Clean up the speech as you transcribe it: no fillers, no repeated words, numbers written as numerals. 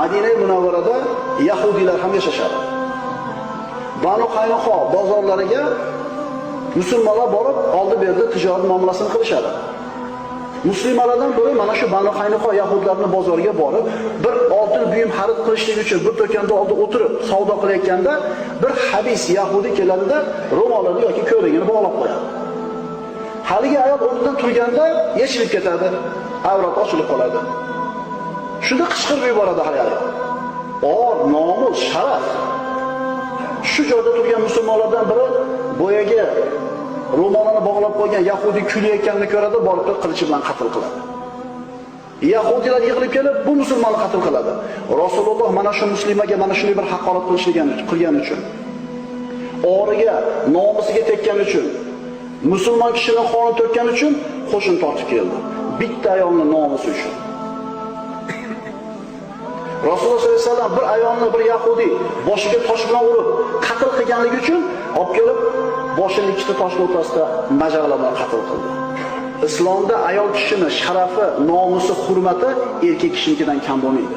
Madina Munavvarada yahudiylar ham yashashadi. Banu Qaynuqo bozorlariga musulmonlar borib, oldi-berdi tijorat muomalasini qilishadi. Muslimalardan biri mana shu Banu Qaynuqo yahudlarning bozoriga borib, bir oltin buyum xarid qilishlik uchun bir do'konda oldi o'tirib savdo qilayotganda bir habis yahudi keladida ro'molini yoki ko'ylagini bog'lab qo'yadi. Haligi ayol o'rnidan turganda yechilib ketadi, avrat ochilib qoladi. Shunda qichqirib yuboradi hali ayol. Or, nomus, sharaf. Shu joyda turgan musulmonlardan biri boyagi ro'molini bog'lab qo'ygan yahudi kulayotganini ko'radi, borib qilichi bilan qatl qiladi. Yahudiylar yig'ilib kelib bu musulmonni qatl qiladi. Rasululloh mana shu muslimaga mana shunday bir haqorat qilgani uchun, origa, nomusiga tekkani uchun, musulmon kishini qoni to'kkani uchun qo'shin tortib keldi. Bitta ayolning nomusi uchun. Rasululloh sollallohu alayhi vasallam bir ayolni bir yahudi boshiga tosh bilan urib qatl qilganligi uchun olib kelib boshini ikkita toshning o'rtasida majag'lar bilan qatl qildi. Islomda ayol kishini sharafi, nomusi, hurmati erkak kishinikidan kam bo'lmaydi.